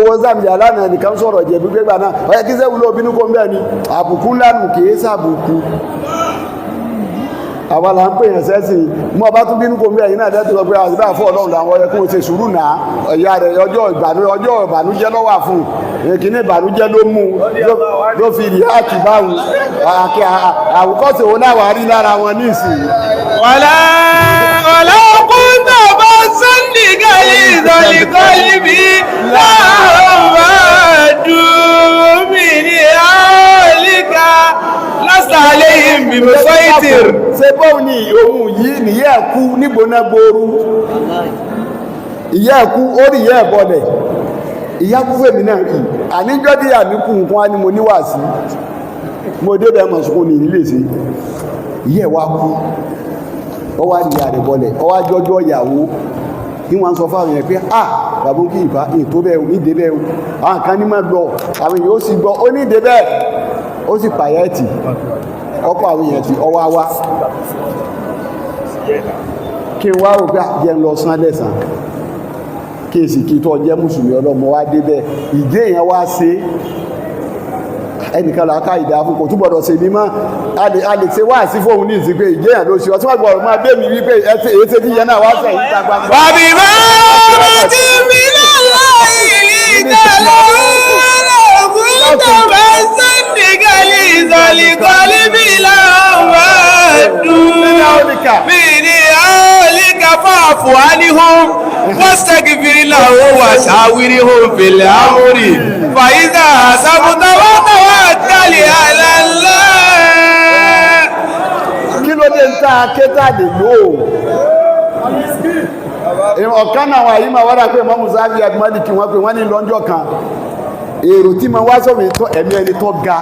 Mo sàmìyà lánàá, nìkan sọ̀rọ̀ jẹ̀bú gbégbà náà, ọ̀yẹ́ kí sẹ́wù ló bínú kó ń bẹ́ẹ̀ ni. Àbùkù lánàá kì í sàbùkù, àwa là ń pè yàn sẹ́sìn. Mú ọba tún bínú kó ń bẹ́ẹ̀ yìí náà dẹ́tù sọ pé àti bá fọ́ Ọlọ́run làwọn ọyẹ kó o ṣe sùúrù náà. Ọ̀yà rẹ̀ ọjọ́ ìbànújẹ́ ló wà fún ìkíní, ìbànújẹ́ ló mú ló fi rí àti báwọn àwòkọ́sẹ̀ wo náà wà rí lára wọn ní ìsìn. ولو كنت فظا غليظ القلب لانفضوا من حولك لست عليهم بمصيطر. Ṣe bóun ni òun yìí nìyẹ́ ẹ̀kú nígbóná gbooru, ìyá ẹ̀kú ó rí ìyá ẹ̀ bọlẹ̀, ìyá kú fèmí náà rí. Àníjọ́ tí àmì kú nǹkan á ní mo níwàásí, mo débẹ̀ mọ̀ sùkún ní ilé sí. Ìyá ẹ̀ wá kú, ó wá rí ìyá rẹ̀ bọlẹ̀, ó wá jọjọ́ ìyàwó ní wọ́n sọ fáwọn èèyàn pé, "Ah, bàbá kí ìfà ètò bẹ́ẹ̀ ní ìdébẹ̀ o." Àwọn kan ní máa lọ, àwọn èèyàn ó sì gbọ́, ó ní ìdébẹ̀, ó sì pàyẹ́ẹ̀tì ọkọ̀ àwọn èèyàn tí ọwá wá kí n wá rò pé jẹ́ ń lọ sán lẹ́sàn, kí n sì kí tó jẹ́ mùsùlùmí ọlọ́mọ wá débẹ̀. Ìdí èèyàn wá ṣe ẹnìkan làákà ìdá fún kò túbọ̀dọ̀ ṣe mímọ́. A lè ṣe wá sí fóun ní ìsìn pé ìdí èèyàn ló ṣe ọtí wọ́n gbọ́dọ̀ máa bẹ́ mi wípé èyí ṣe tí yẹn náà wá sẹ́yìn ìta gbangba. وبما رحمة من الله لنت لهم ولو كنت فظا غليظ القلب لانفضوا من حولك فاعف عنهم واستغفر لهم وشاورهم في الأمر فإذا عزمت فتوكل على الله. Kí ló dé ń ta kéta lè lò ó? Ọ̀kan náà wà yìí máa wádà pé mọ́mú sáfì àdúmọ́lì kí wọ́n pé wọ́n ní lọ́jọ́ kan, èrò tí ma wá sọ́mi tó ẹ̀mí ẹni tó ga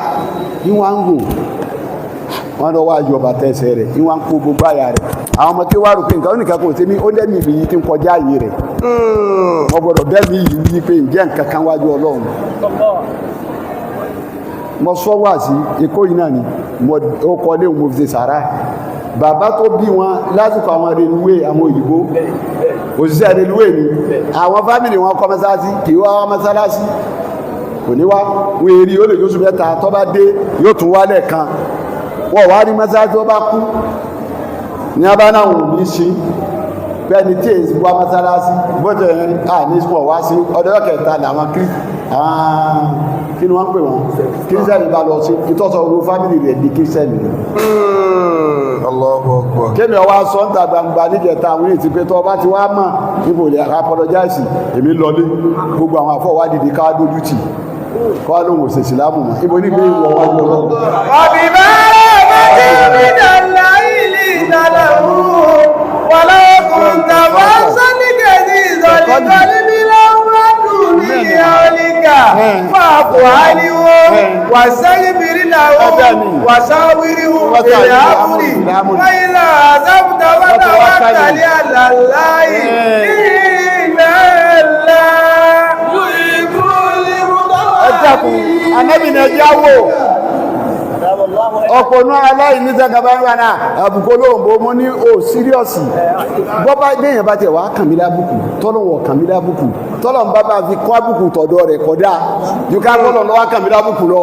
ní wọ́n ń gùn wọ́n lọ wá yọ bàtà ẹsẹ̀ rẹ̀ ní wọ́n ń kó gbogbo àyà rẹ̀. Àwọn ọmọ tí wàá rò pé nǹkan ó nìkan kò sẹ́mi, ó lẹ́mìí mi yìí ti ń kọjá àyè rẹ̀. Wọ́n gbọ́dọ̀ bẹ́ẹ̀ mi yìí wí pé ǹjẹ́ nǹkan kan wájú Ọlọ́run. Mo sọ wá sí Èkó yìí náà ni mo ó kọ́ lé mo fi ṣe sàrà. Bàbá tó bí wọn lásìkò àwọn reluwé, àwọn òyìnbó, òṣìṣẹ́ reluwé ni. Àwọn family wọn kọ́ mọ́sálásí, kì í wá wá mọ́sálásí, kò ní wá. Wọ́n èrì ó lè jóṣù 3, tó bá dé yóò tún wá lẹ́ẹ̀kan. Wọ́n wá rí mọ́sálásí. Tó bá kú ní abá náà wọ́n ní sí bẹ́ẹ̀ni tí èsì wá mọ́sálásí bọ́tẹ̀ à ní wọ́n wá sí. Ọdọ́ kẹta làwọn kí àwọn kí ni wọ́n ń pè wọ́n, kírísítẹ́nì bá lọ sí ìtọ́sọ owó family rẹ̀ di kírísítẹ́nì rẹ̀. Allahu Akbar. Kémi ọwọ́ sọ ń ta gbangba níjẹta àwọn èyí ti pé tọ́ bá ti wá mọ̀ níbo lè apologize, èmi lọlé. Gbogbo àwọn àfọwádìí ká dójú tì kọ́ lóhùn òsèsì lámù mọ́ ibo ní gbé ìwọ̀ wájú Ọlọ́run. وبما رحمة من الله لنت لهم ولو كنت فظا غليظ القلب لانفضوا من حولك فاعف عنهم واستغفر لهم وشاورهم في الأمر فإذا عزمت فتوكل على الله إن الله يحب Ẹ dákun, anábì ní ẹjẹ́ wò ọ̀pọ̀ náà aláìní sẹ́kàbá ń wà náà àbùkù olóòǹbó. Mo ní o serious bọ́bá gbẹ̀yìn bá tiẹ̀ wá kàn mí lábùkù, tọ́lọ̀ wọ̀ kàn mí lábùkù, tọ́lọ̀ ń bá bá fi kọ́ àbùkù tọ̀dọ̀ rẹ̀ kọ́dá ju ká tọ́lọ̀ lọ́wọ́ kàn mí lábùkù lọ.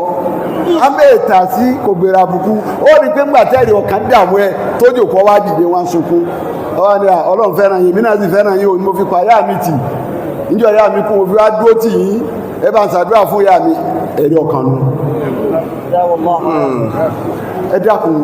Abẹ́ ìta sí kò gbèrè àbùkù. Ó rí pé ńgbà tẹ́rì ọ̀kan dààmú ẹ tójú kọ́ wá dìde wọn sunkún. Ọwọ́ ni Ọlọ́run fẹ́ràn yín, èmi náà sì fẹ́ràn yín o, ni mo fi pa ìyá mi tì níjọ́ ìyá mi kú, mo fi wá dúró tì yín. Ẹ bá ń ṣàdúrà fún ìyá mi. Ẹ̀rí ọkàn nu. Ẹ dákun.